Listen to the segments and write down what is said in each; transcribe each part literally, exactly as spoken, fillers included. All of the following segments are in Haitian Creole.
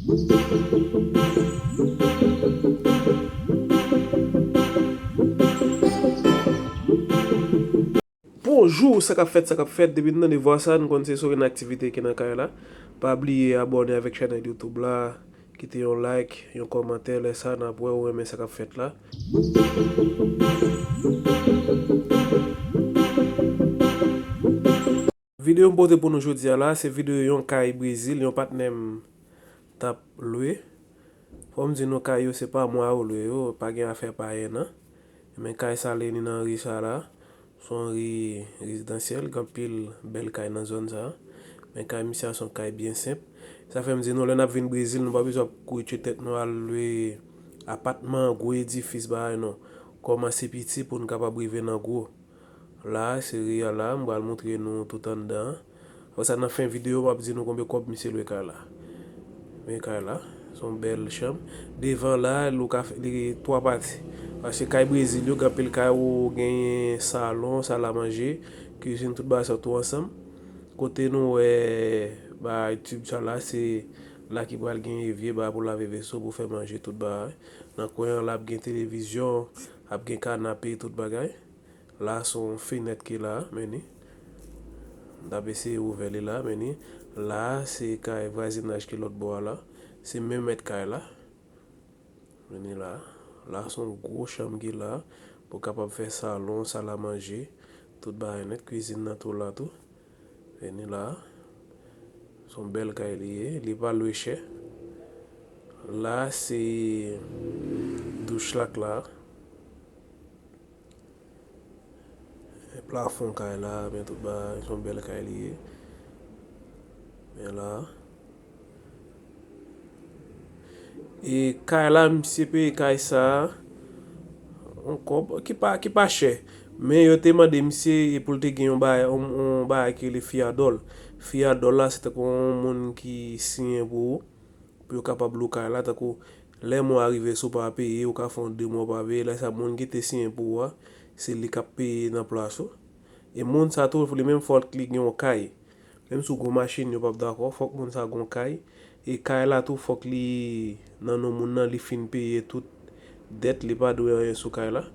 Bonjou, sa k ap fèt, sa k ap fèt? Depi n tande vwa sa, n konn se sou gen aktivite ki nan kay la. Pa bliye abòne avèk chanèl YouTube la, kite yon like, yon kòmantè, lè sa n ap wè ou renmen sa k ap fèt la. Videyo m pote pou nou jodi a la, se videyo yon kay Brezil, yon patnè m t ap lwe. Fò m di nou kay yo se pa mwa yo lwe yo, pa gen afè payen nan. Men kay sa li ni nan ri sa la, se yon ri rezidansyèl, gen anpil bèl kay nan zòn sa. Men kay misye a se yon kay byen senp. Sa fè m di nou lè n ap vin Brezil, nou pa bezwen ap kouri tchwe tèt nou al lwe apatman, gwo edifis, bagay non. Kòmanse piti pou n kapab rive nan gwo. La, se ri a la, m pral montre nou tout anndan an. Apre sa, nan fen videyo, m ap di nou konbyen kòb misye lwe kay la. Men kay la, se yon bèl chanm. Devan la, li ka fè, li twa pati. Paske kay Brezil yo, gen anpil kay ou genyen salon, sal a manje, kizin, tout bagay sa tou ansanm. Kote nou wè bagay tib sa la, se la ki pral gen evye, bagay pou lave veso, pou fè manje, tout bagay. Nan kwen an la, ap gen televizyon, ap gen kanape, tout bagay. La se yon fenèt ki la, men ni. M t ap eseye ouvè li la, men ni. La se kay vwazinaj ki lòt bò a la. Se menm mèt kay la. Men ni la. La se yon gwo chanm ki la. Pou kapab fè salon, sal a manje, tout bagay nèt. Kwizin nan tou la tou. Men ni la. Se yon bèl kay li ye. Li pa lwe chè. La se douch la k la. Plafon kay la, men tout bagay, se yon bèl kay li ye. Men la. E kay la, misye peye kay sa a, yon kòb ki pa, ki pa chè. Men yo te mande misye e pou l te gen yon bagay, yon, yon bagay ki rele fiyadòl. Fiyadòl la, se tankou yon moun ki siyen pou ou. Pou yo kapab lwe kay la, tankou lè mwa a rive, si w pa peye, ou ka fè yon de mwa ou pa peye, lè sa moun ki te siyen pou ou a, se li k ap peye nan plas ou. E moun sa tou, li menm fòk li gen yon kay. Menm si w gen yon machin, yo p ap dakò, fòk moun sa gen yon kay. E kay la tou, fòk li nan non moun nan, li fin peye tout dèt, li pa dwe anyen sou kay la.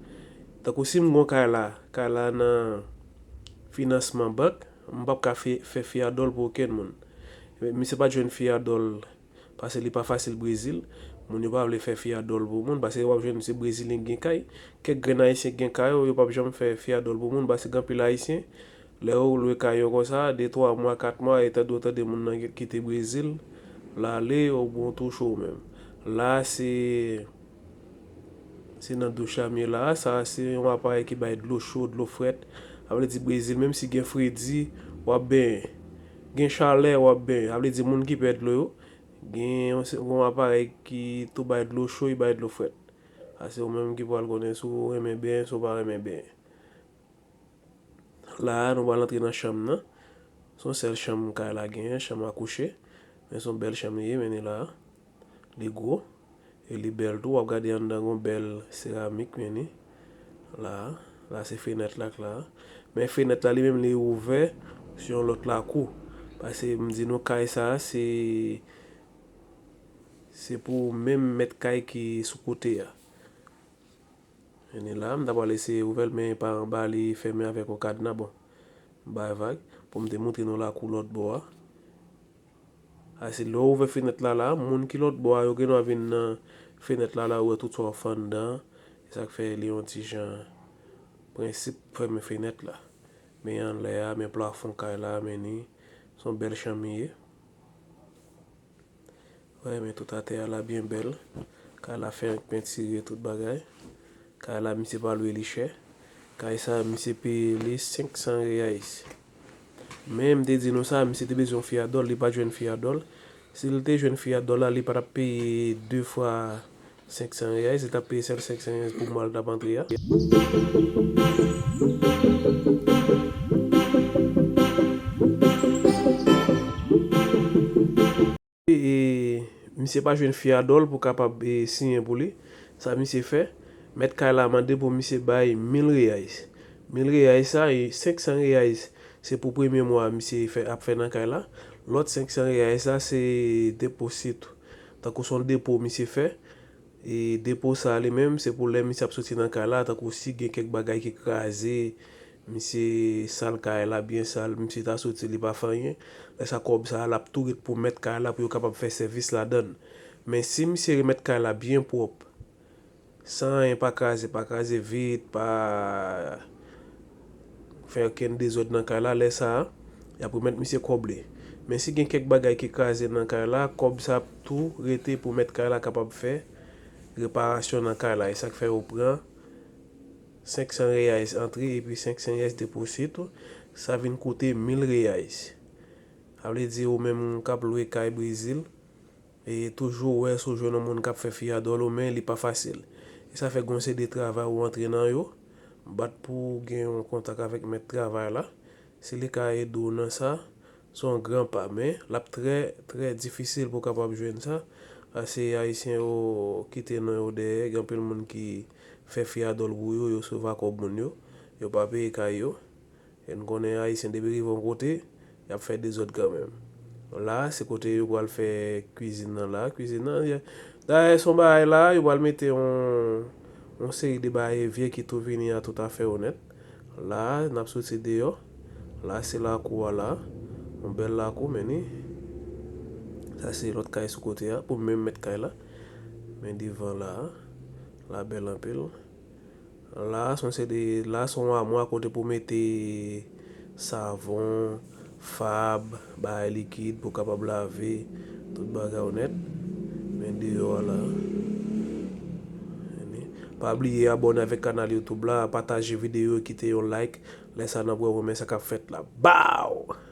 Tankou si m gen yon kay la, kay la nan finansman bank, m p ap ka fè, fè fiyadòl pou okenn moun. Misye pa t jwenn fiyadòl. Paske li pa fasil Brezil. Moun yo pa vle fè fiyadòl pou moun, paske w ap jwenn se Brezilyen ki gen kay. Kèk grenn Ayisyen ki gen kay yo, yo p ap janm fè fiyadòl pou moun, paske gen anpil Ayisyen, lè yo lwe kay yo konsa, de twa mwa, kat mwa, e tande w tande moun nan kite Brezil, l ale, oubyen w touche w menm. La, se, se nan douch la m ye la. Sa, se yon aparèy ki bay dlo cho, dlo frèt. Sa vle di Brezil, menm si gen fredi, w ap benyen. Gen chalè, w ap benyen. Sa vle di moun ki pè dlo yo, gen yon, se yon aparèy ki tou bay dlo cho, e bay dlo frèt. Sa se ou menm ki pral konnen si w renmen benyen, si w pa renmen benyen. La a, nou pral antre nan chanm nan. Se yon sèl chanm kay la genyen, chanm a kouche. Men se yon bèl chanm li ye, men ni la a. Li gwo. E li bèl tou. W ap gade anndan gon bèl seramik, men ni. La a. La se fenèt la k la a. Men fenèt la li menm li ouvè sou yon lòt lakou. Paske m di nou kay sa a se, se pou menm mèt kay ki sou kote a. Men ni la, m ta pral eseye ouvè l, men pa anba li fèmen avèk yon kadna, bon. M bay vag, pou m te montre nou lakou lòt bò a. Ase lè w ouvè fenèt la la, moun ki lòt bò a, yo gen dwa vin nan fenèt la la, yo wè tout sa w ap fè anndan an. E sa k fè li yon ti jan prensip fèmen fenèt la. Men anlè a, men plafon kay la, men ni, se yon bèl chanm li ye. Wè, men tout atè a la byen bèl. Kay la fenk pentire tout bagay. Kay la, misye pa lwe li chè. Kay sa, misye peye li senk san reais. Men m te di nou sa, misye te bezwen yon fiyadòl, li pa t jwenn fiyadòl. Si l te jwenn fiyadòl la, li pa t ap peye de fwa senk san reais, li t ap peye sèl senk san reais pou mwa l t ap antre a. E, misye pa jwenn fiyadòl pou kapab, e, siyen pou li. Sa misye fè, mèt kay la mande pou misye bay mil reais. Mil reais sa, e, senk san reais, se pou premye mwa misye fè, ap fè nan kay la. Lòt senk san reais la, se deposito. Tankou se yon depo misye fè. E depo sa li menm, se pou lè misye ap soti nan kay la, tankou si gen kèk bagay ki kraze, misye sal kay la byen sal, misye ta soti, li pa fè anyen. Lè sa kòb sa l ap tou ret pou mèt kay la pou yo kapab fè sèvis ladan l. Men si misye remèt kay la byen pwòp, san anyen pa kraze, pa kraze vit, pa fè okenn dezòd nan kay la, lè sa a, y ap remèt misye kòb li. Men si gen kèk bagay ki kraze nan kay la, kòb sa ap tou rete pou mèt kay la kapab fè reparasyon nan kay la. E sa k fè yo pran senk san reais antre epi senk san reais deposit, sa vin koute mil reais. Sa vle di ou menm k ap lwe kay Brezil, e toujou wè si w jwenn yon moun k ap fè fiyadòl ou, men li pa fasil. E sa fè gon seri de travay ou antre nan yo, bat pou w gen yon kontak avèk mèt travay la. Si li ka ede w nan sa, se yon gran pa, men l ap trè, trè difisil pou w kapab jwenn sa. Paske Ayisyen yo kite non yo dèyè, gen anpil moun ki fè fiyadòl pou yo, yo sova kòb moun yo, yo pa peye kay yo. E n konnen Ayisyen depi rive yon kote, y ap fè dezòd kanmenm. La, se kote yo pral fè kwizin nan la. Kwizin nan, dayè, se yon bagay la, yo pral mete yon, yon seri de bagay vye ki tou vini a tout afè yo nèt. La, n ap soti deyò. La, se lakou a la. Yon bèl lakou, men ni. Sa se lòt kay sou kote a, pou menm mèt kay la. Men devan la, la bèl anpil. La, se yon seri de, la, se yon amwa kote pou mete savon, fab, bagay likid pou kapab lave tout bagay ou nèt. Men deyò a la. Pa bliye abòne avèk kanal YouTube la, pataje videyo, kite yon like. Lè sa n ap wè w renmen sa k ap fèt la. Baw!